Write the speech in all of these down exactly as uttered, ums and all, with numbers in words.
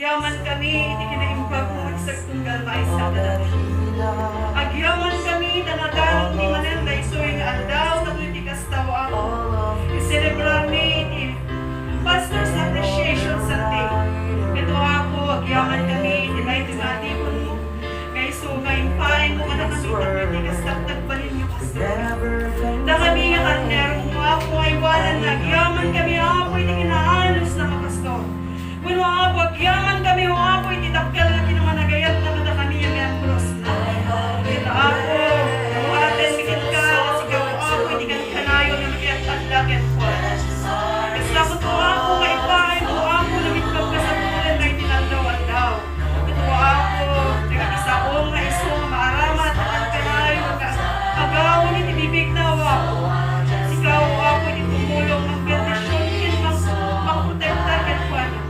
Agyamankami iti kinaimbagmo a agtunggal maysa kadakami. Agyamankami ta nadanonmi manen daytoy nga aldaw tapno iti kasta, O Apo, iselebrarmi iti Pastor's Appreciation Sunday. Ket, O Apo, agyamankami iti daytoy nga adipenmo nga isu nga impaaymo kadakami tapno iti kasta agbalin nga pastor. Dakami nga karneromo, Apo, nga iwanan nga agyamankami, Apo, iti kinaanusna nga pastor. Wenno, Apo, agyamankami, O Apo, iti dakkel nga kinamanagayatna kadakami a miembros. Ket, Apo, buhatenmi kenka, sika, O Apo, iti kankanayon nga makiad-adda kenkuana. Kasta met, O Apo, nga ipaaymo, O Apo, dagiti pagkasapulanna iti aldaw-aldaw. Ket, O Apo, dagiti saom nga isu nga maaramat a kankanayon nga agawen iti bibigna, O Apo. Sika, O Apo, iti tumulong, mangbendision ken mang-, mangprotektar kenkuana.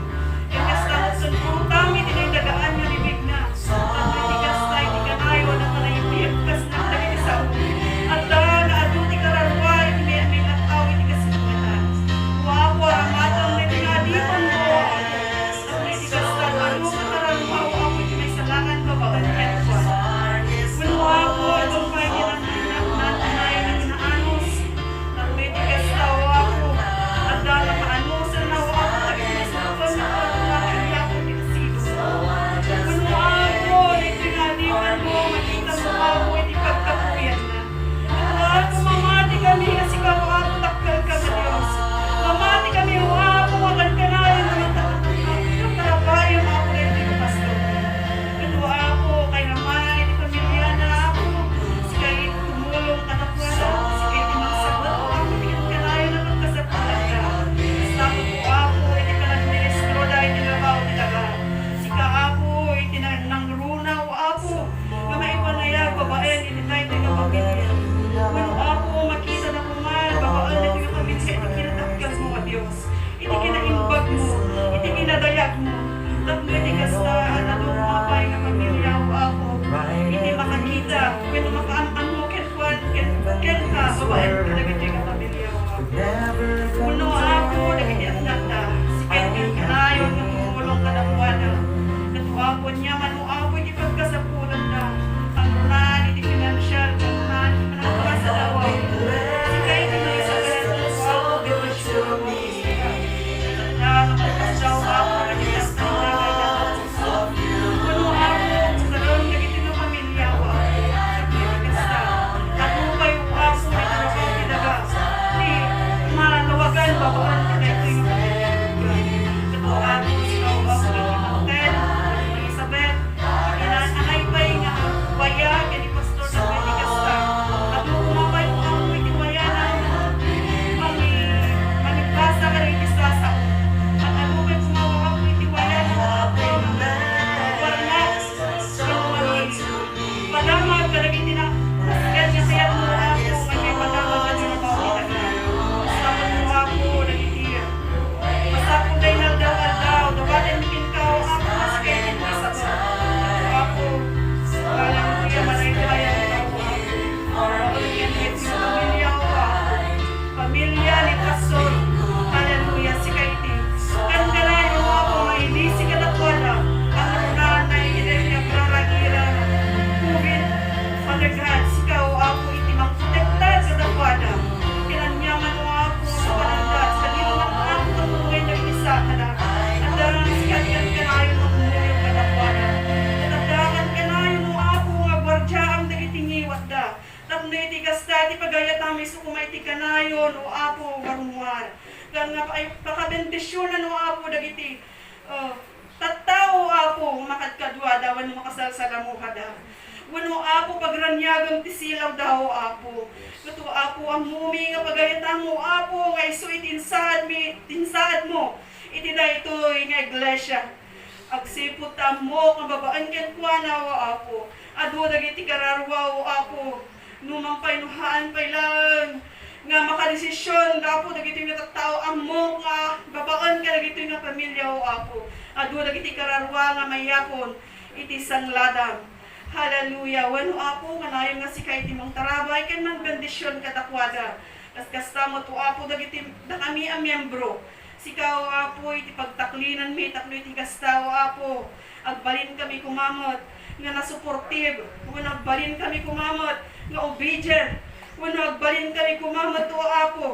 Ket kasta met, sumurotami ti naidagaan nga bibigna. Tapno iti kasta, iti kanayon a panangipip, kasla dagiti sao. Adda nga adu ti kararua iti may-, mayat-aw iti kasinungatan. O Apo, aramaten daytoy nga adipenmo, O Apo. Tapno iti kasta, adu nga kararua, O Apo, iti maisalakan babaen kenkuana. Wenno, O Apo, adu pay ti nan-, nan-, nanay nga kinaanus. Tapno iti kasta, O Apo, adda nga paanusna, O Apo, dagiti naisalakan nga kararua, Apo, ti kasidong. Wenno, Apo, daytoy nga adipenmo, makitana, Apo, iti pagkapuoyanna. Apo, mamati kami nga sika, Apo, dakkelka nga Dios. Mamati kami, Apo, nga kankanayon nga magtatatapay, Apo, daytoy nga pastor. Ket, Apo, kayat man iti pamiliana, Apo, sika iti tumulong kadakuada, sika iti mangsabet, Apo, iti kankanayon a pagkasapulanna. Kasta met, Apo, iti panagministroda iti labaw ti daga. Sika, Apo, iti nang-, nangruna, Apo, nga maipanayag babaen iti daytoy nga pamilia. Wenno, Apo, makitana koma babaen daytoy nga pamilia iti kinadakkelmo a Dios, iti kinaimbagmo, iti kinadayagmo. Tapno iti kasta, adu koma pay nga pamilia, O Apo, iti makakita wenno makaam-ammo kenkuan-, ken-, kenka babaen kadagitoy nga pamilia, O Apo. Wenno, Apo, dagiti annakda, sika iti kankanayon nga tumulong kadakuada. Ket, O Apo, ania man, O Apo, iti pagkasapulanda, kangrunaan iti financial, kangrunaan iti panagpasalawa. Sika iti maisalakan, O Apo, bendisionmo. Ket adda nga pagkasdaw, Apo, dagiti agtagna nga inapuso. Wenno, Apo, sareng dagiti nga pamilia, O Apo. Ket kasta, adu pay, O Apo, dagiti rabaw ti daga ti manawagan babaen kadaytoy nga pamilia. Ket, O Apo, sika, O Apo, iti mangted, iti mangisabet, iti naan-anay pay nga waya ken ni Pastor David iti kasta. Adu koma pay, O Apo, iti wayana nga mangi-, mangibasa kadagiti sasao. Ket adu pay koma, O Apo, iti wayana nga, O Apo, nga warna, ken mangi-, padamag kadagiti na-, nasken nga kayatmo, O Apo, nga maipadamag kadagiti rabaw ti daga. Kasta met, O Apo, dagiti masapul nga inaldaw-aldaw, dawatenmi kenka, O Apo, nga sika iti maisabet. O Apo, haleluya, manaytoy, O Apo. Pamilia, O Apo. Pamilia ni Pastor. Haleluya, sika iti kankanayon, O Apo, mailisi kadakuada. Kangrunaan iti daytoy nga agraran ira COVID, Father God, sika, O Apo, iti mangprotektar kadakuada. Ken ania man, O Apo, a pananda, sika dimo man, O Apo, tumulong dagiti sakada. Adda nga sika ti kankanayon nga tumulong kadakuada. Ket adda nga kankanayon, O Apo, nga guardiaam dagiti ngiwatda. Tapno iti kasta ti pagayatami isu koma iti kanayon, O Apo, nga rummuar. Ken nga pa-, pakabendisionan, O Apo, dagiti, eh, tattao, Apo, nga makadkaduada wenno makasalsalamuhada. Wenno, Apo, pagraniagem ti silawda, O Apo. Ket, O Apo, ammomi nga pagayatam, O Apo, nga isu iti insaadmi, insaadmo iti daytoy nga iglesia. Agsipud ta ammok nga babaen kenkuana, O Apo, adu dagiti kararua, O Apo, no mangpaynuhaan pay laeng nga makadesision gapu dagitoy nga tattao, ammok nga babaen kadagitoy nga pamilia, O Apo, adu dagiti kararua nga mayapon iti sangladam. Haleluya! Wenno, Apo, kanayon nga sika iti mangtarabay ken mangbendision kadakuada. Kas kasta met, O Apo, dagiti dakami a miembro, Sika, O Apo, iti pagtaklinanmi tapno iti kasta, O Apo, agbalin kami kumamet nga nasuportive, wenno agbalin kami kumamet nga obedient, wenno agbalin kami kumamet, O Apo,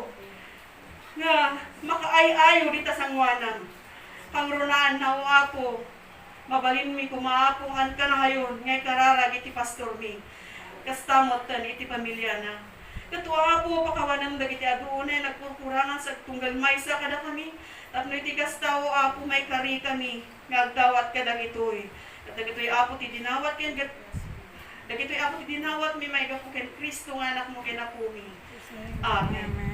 nga makaay-ayo dita sangoanam. Kangrunaanna, O Apo, mabalinmi koma, Apo, nga kanayon nga ikararag iti pastormi. Kasta metten iti pamiliana. Ket, O Apo, pakawanem dagiti adu unay nagkurkurangan sa agtunggal maysa kadakami. Tapno iti kasta, O Apo, maikarikami nga agdawat kadagitoy. Ket dagitoy, Apo, ti dinawat ken gat-, dagitoy, Apo, ti dinawatmi maigapu ken Cristo nga Anakmo ken Apomi. Amen.